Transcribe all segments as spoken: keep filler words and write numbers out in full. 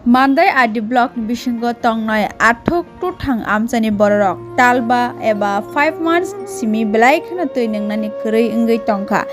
Mandai R D block ni bisingo tongnai athuk tuthang amchaini bororok talba eba five months simi belai kheno twi nwngnani kwrwi wngwi tongkha.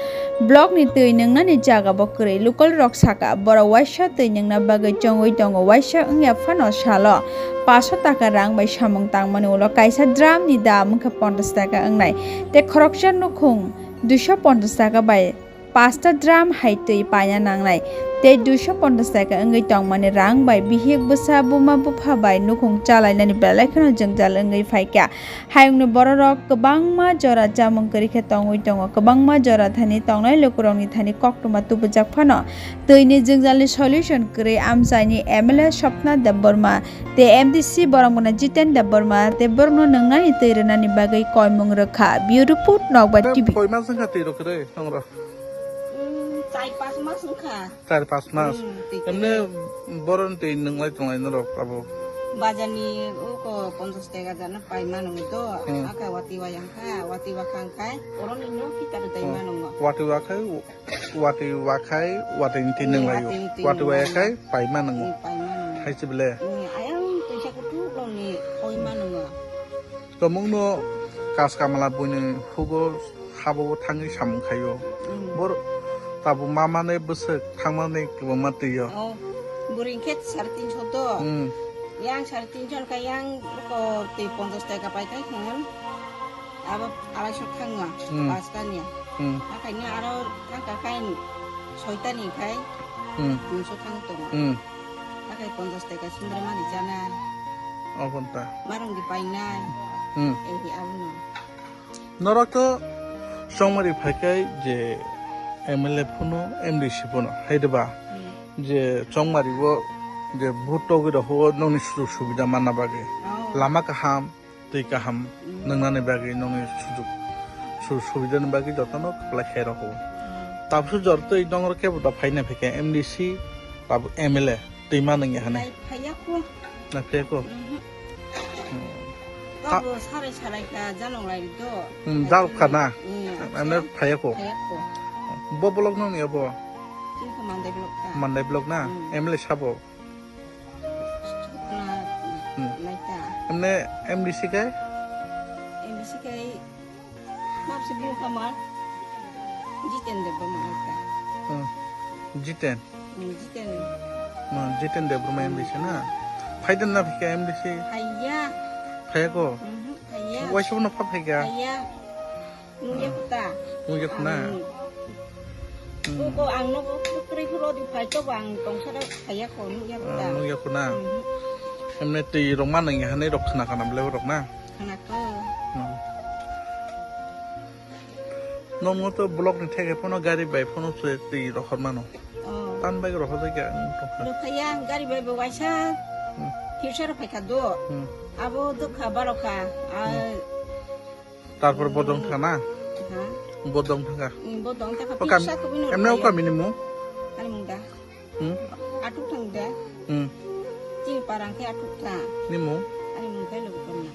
Block ni twi nwngnani jaga bo kwrwi. Local rok saka, borok waisa twi nwngna bagwi chongwi tongo, waisa wngya phano salo paso taka rang bai samung tangmani ulo kaisa drum ni dam wngkha ponchash taka wngnai, tei khoroksa nukhung duiso ponchash taka bai pasta drum hai twi paina nangnai, tei duiso ponchash taka wngwi tongmani rang bai bihik bwsa buma bupha bai nukhung chalainani belai kheno jwngjal wngwi phaikha. Hayungni bororok kwbangma jora chamung kwrwi khe tongwi tongo, kwbangma jora thani tongnai lukurokni thani koktwma tubujak phano twini jwngjalni solution kwrwi amchaini M L A Swapna Debbarma tei M D C borok mwnai Jiten Debbarma tei borokno nwngnani twi rwnani bagwi koimung rwkha. Bureau Report, Nokbar T V. Koi mas wngkha twi rw kwrwi nongrok? Hmm, char pas mas wngkha. Char pas mas. Hmm, twi kwrwi. Emne boroni twi nwnglai tonglai norok abo? Bajarni uko ponchash taka jana pai mano to. Hmm. Aka wati wayang kha, wati wakhang khai, oroni no kita rwdai mano. Wati wakhai, wati wakhai, wati nti Hmm, nwnglai o. Wati nti Wati nwnglai. Wayakhai pai mano. Hmm, pai mano. Hai se bele. Hmm, ayang twi sa kutu loni koi mano. Tomungno kas kamala buini hugo habo thangwi samung khaio. Mm. Bor tabuk mamani bwswk thangmani kwbangma twiyo. Oh, bwrwi khe sare tinso to. Mm. Yang sare tinso kha yang ko twi ponchash taka pai khai khan. Abo araisho thangwa, Mm. Pastani. Mm. Akhai ni aro thangka khai soitani khai Mm. tinso thang tongo. Mm. Akhai ponchash taka sundra mani jana. Obonta. Marung di painai. Hmm. Ehi abuno. Norok to chongmari phaikai je M L A phuno, M D C phuno, hai de ba? Hmm. Je chongmari o je vote togwi rok o nokni sujog subida manna bagwi. Oh. Lama kaham, twi kaham Hmm. nwngnani bagwi nokni sujog su-, subidani bagwi jotono kwplai khai rok o. Hmm. Tabsu jor twi nongrok kebo da phaina phaikha M D C, tabuk M L A. Twi ma nang ya hane? Nai phaiya ko. Na phaiya ko? Mhm. Hmm. Tabo sarai sarai kha janong lai do. Hmm, jal kha na? Hmm, Ane phaiya ko? Phaiya ko. Bo block nong ya bo? Chini ko Mandai block ka. Mandai block na? Hmm. M L A sabo? Chukla Hmm. lai ta. Emne M D C kai? M D C kai. Mapsi bung kamar. Jiten Debbarma ata. Hmm. Jiten. Hmm, Jiten. Hmm, Jiten Debbarma M D C na. Phaidan na phika M D C? Phaiya. Phaiya ko? Mhm, phaiya. Waisa no pha phaika? Phaiya. Nungya kuta. Nungya kuna? Hmm. Hmm. Ko ang no ko kri ko rodi phai to ang tongsa da phaiya ko nungya kuta. Ah, nungya kuna? Mhm. Emne twi rok ma nang ya hanai rok khna khna bele rok na? Khna ko. Hmm. Nokno to block ni theke phano gari bai phano se twi rohor mano. Oh. Tan bai rohor jai kha ang tongkha. Lo phaiya gari bai bo waisa. Hmm. Future phai kha do. Hmm. Abo do kha baro kha. Ah, Hmm. Tarpor Hmm. bodong thang na? Ha? Bodong thang kha. Hmm, bodong thang kha. O kam-, Future ko bini emne o phaiya. Kami ni mo? Ani mung da. Hmm? Atuk thang da. Hmm. Chini parang khe atuk thang. Ni mo? Ani mung khai lo ko na.